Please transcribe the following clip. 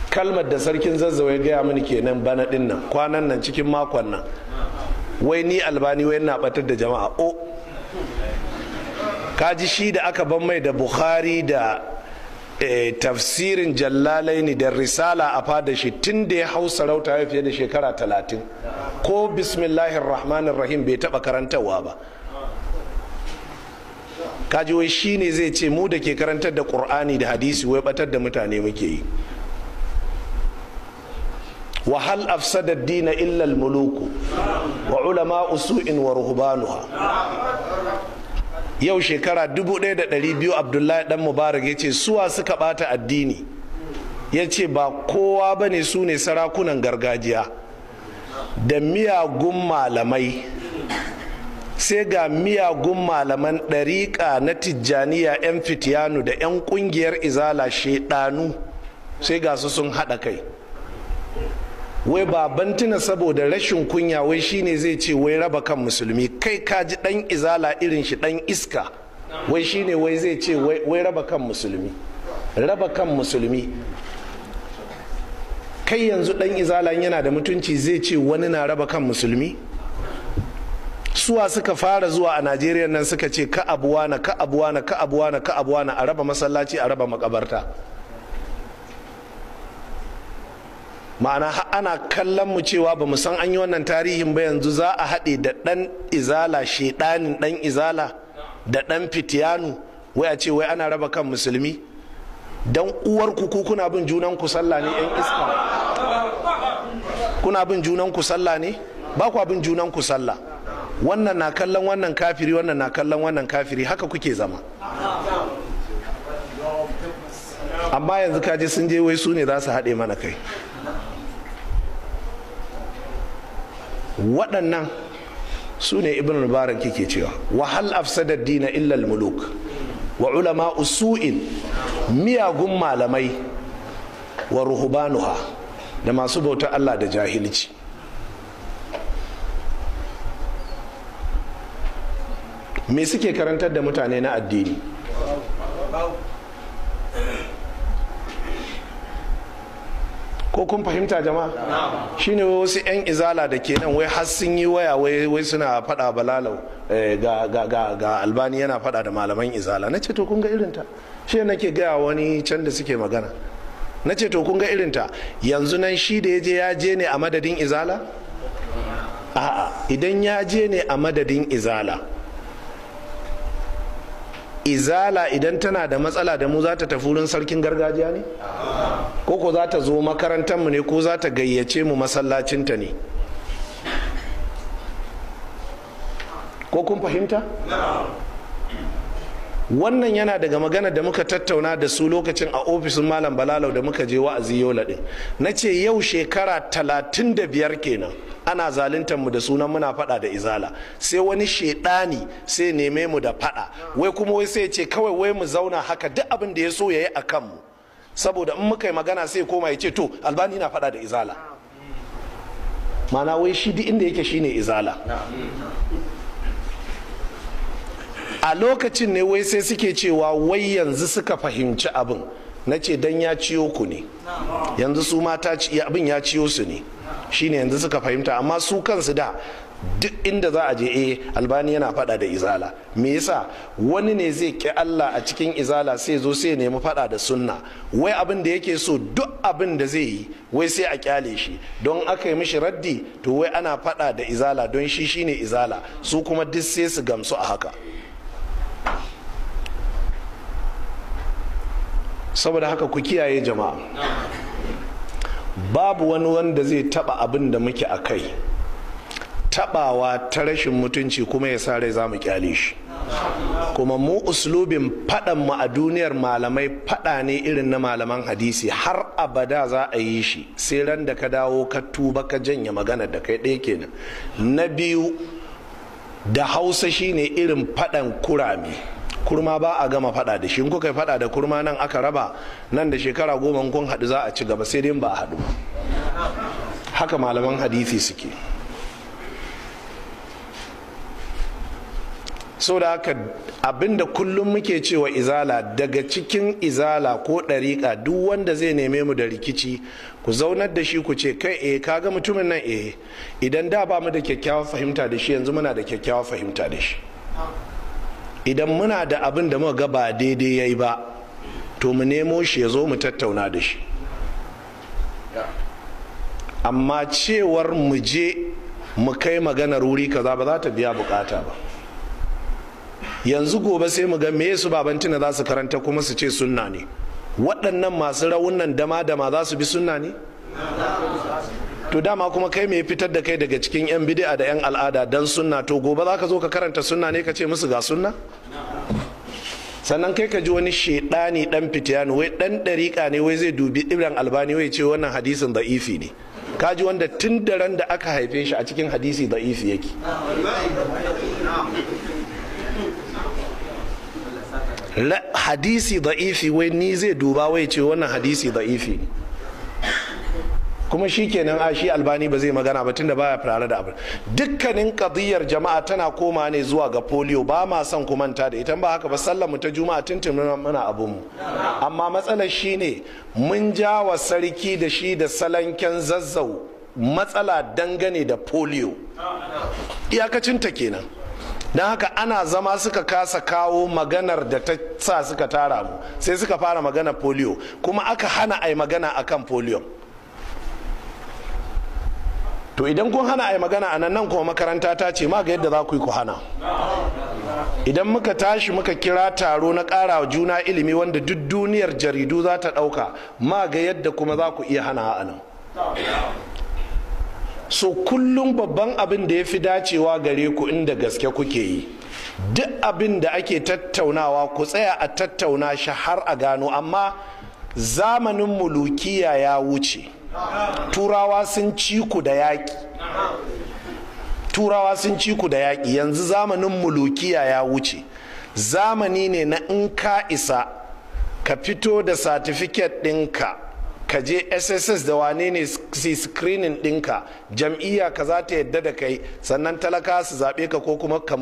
Kalmar da sarkin Zazzau ya gaya mini kenan bana din nan, kwanan nan, cikin makon nan, wai ni Albani wai na batar da jama'a. O kaji shi da aka ban mai da Bukhari da tafsirin Jallalaini da risala a fada shi tun da ya hau sarauta ya fiye da shekara 30, ko bismillahir rahmanir rahim bai taba karantarwa ba. Kaji wai shi ne zai ce mu da ke karantar da Qur'ani da hadisi wai batar da mutane muke yi. Wa hal afsada ad-din illa al-muluku wa ulama usu'in wa ruhbanuha. Yau shekara 1200 Abdullahi dan Mubarak ya ce suwa suka bata addini? Ya ce ba kowa ba ne, su ne sarakunan gargajiya da miyagun malamai. Sai ga miyagun malaman ɗariƙa na Tijjaniya, 'yan Fitiyanu da 'yan ƙungiyar Izala, shaidanu, sai ga su sun haɗa kai. Wai baban tuna saboda rashin kunya wai shine zai ce wai raba kan musulmi. Kai ka ji dan Izala irin shi, dan iska, wai shine wai zai ce wai raba kan musulmi, raba kan musulmi. Kai yanzu dan Izala yana da mutunci zai ce wani na raba kan musulmi? Suwa suka fara zuwa a Najeriya nan suka ce ka abuwana, ka abuwana, ka abuwana, ka abuwana, a raba masallaci, a raba makabarta? Ma'ana ana kallon mu cewa ba mu san an yi wannan tarihin ba. Yanzu za a haɗe da ɗan Izala, shaiɗanin ɗan Izala da ɗan Fitiyanu, wai a ce wai ana raba kan musulmi. Don uwar ku, kuna bin junan ku sallah ne? Yan iska, kuna bin junan ku sallah ne? Ba ku bin junan ku sallah. Wannan na kallon wannan kafiri, wannan na kallon wannan kafiri, haka kuke zama. Amma yanzu kaji sun je wai su ne za su haɗe mana kai. Waɗannan su ne Ibn Mubarak ke cewa wa hal afsada dina illa muluk wa ulama usu'in, miyagun malamai, wa ruhubanuha, da masu bauta Allah da jahilci. Me suke karantar da mutane na addini? Ko kun fahimta, jama'a? Shine wasu 'yan Izala da ke nan wai har sun yi waya wai suna fada Balalau ga Albani yana fada da malaman Izala. Na ce to kun ga irinta. Shi nake gaya wani can da suke magana, na ce to kun ga irinta. Yanzu nan shi da ya je, ya je ne a madadin Izala? A'a, idan ya je ne a madadin Izala, Izala idan tana da matsala da mu za ta tafi wurin sarkin gargajiya ne? Ko za ta zo makarantarmu ne? Ko za ta gayyace mu masallacinta ne? Ko kun fahimta? Wannan yana daga magana da muka tattauna da su lokacin a ofishin Malam Balalau da muka je wa'azi Yola din. Na ce yau shekara 35 kenan ana zaluntar mu da sunan muna fada da Izala. Sai wani shedani sai neme mu da fada, wai kuma wai sai ce kawai wai mu zauna haka, duk abin da ya so yayi a kanmu, saboda in muka yi magana sai koma ya ce to Albani na fada da Izala. Mana wai shi duk inda yake shine Izala. A lokacin ne wai sai suke cewa wai yanzu suka fahimci abin. Na ce dan ya ciyo ku ne yanzu, su mata abin ya ciyo su ne, shine yanzu suka fahimta. Amma su kansu da duk inda za a je, eh, Albani yana fada da Izala. Me yasa? Wani ne zai ki Allah a cikin Izala, sai zo sai nemi fada da sunna. Wai abin da yake so, duk abin da zai yi wai sai a kyale shi, don aka yi mishi raddi to wai ana fada da Izala, don shi shine Izala. Su kuma duk sai su gamsu a haka. Saboda haka ku kiyaye, jama'a. Babu wani wanda zai taba abin da muke a kai tabawa ta rashin mutunci kuma ya sa rai za mu kyale shi. Kuma mu uslubin faɗan mu a duniyar malamai, faɗa ne irin na malaman hadisi, har abada za a yi shi sai ran da ka dawo ka tuba, ka janye magana da kai. Ɗaya kenan. Na biyu, da Hausa shine irin faɗan kurame. Kurma ba a gama faɗa da shi. In kuka faɗa da kurma nan aka raba, nan da shekara 10 kun haɗu za a ci gaba, sai dai ba a haɗu. Haka malaman hadisi suke. So da haka abinda kullum muke cewa izala, daga cikin izala ko ɗariƙa, duk wanda zai neme mu da rikici, ku zaunar da shi ku ce, kai, eh, kaga mutumin nan, eh, idan da ba mu da kyakkyawar fahimta da shi, yanzu muna da kyakkyawar fahimta da shi. Idan muna da abin da muka ga ba daidai yayi ba, to mu nemo shi ya zo mu tattauna da shi. Amma cewar mu je mu kai maganar wuri kaza ba za ta biya bukata ba. Yanzu gobe sai mu ga me su babantina za su karanta kuma su ce sunna ne. Waɗannan masu rawunan dama dama za su bi sunna ne? To dama kuma kai mai fitar da kai daga cikin 'yan bid'a da 'yan al'ada dan sunna, to gobe za ka zo ka karanta sunna ne ka ce musu ga sunna? Sannan kai ka ji wani shedani dan fitiyanu, wai dan dariƙa ne, wai zai dubi ibran Albani wai ce wannan hadisin da'ifi ne. Ka ji wanda tun da ran da aka haife shi a cikin hadisi da'ifi yake. Hadisi da'ifi, wai ni zai duba wai ce wannan hadisi da'ifi ne. Kuma shi kenan, a shi Albani ba zai magana ba tunda baya fara da abu. Dukkanin kadiyar jama'a tana koma ne zuwa ga polio. Ba ma son ku manta da ita. Ba haka ba, sallar mu ta Juma'a tuntun muna abun mu. Amma matsalar shine mun ja wa sarki da shi da salanken Zazzau matsala dangane da polio. Iyakacin ta kenan. Don haka ana zama suka kasa kawo maganar da ta sa suka tara mu, sai suka fara magana polio, kuma aka hana ai magana akan polio. To idan kun hana ai magana a nan, nan kuma makaranta ta ce ma ga yadda za ku yi ku hana. Idan muka tashi muka kira taro na ƙara wa juna ilimi wanda duk duniyar jaridu za ta ɗauka, ma ga yadda kuma za ku iya hana a nan. So kullum babban abin da ya fi dacewa gare ku, inda gaske kuke yi, duk abin da ake tattaunawa ku tsaya a tattauna shi har a gano. Amma zamanin mulukiya ya wuce. Turawa sun ci ku da yaƙi, Turawa sun ci ku da yaƙi. Yanzu zamanin mulukiya ya wuce. Zamani ne na in ka isa ka fito da satifiket ɗinka, ka je SSS da wane ne su screening ɗinka, jam'iyya ka za ta yadda da kai, sannan talaka su zaɓe ka ko kuma ka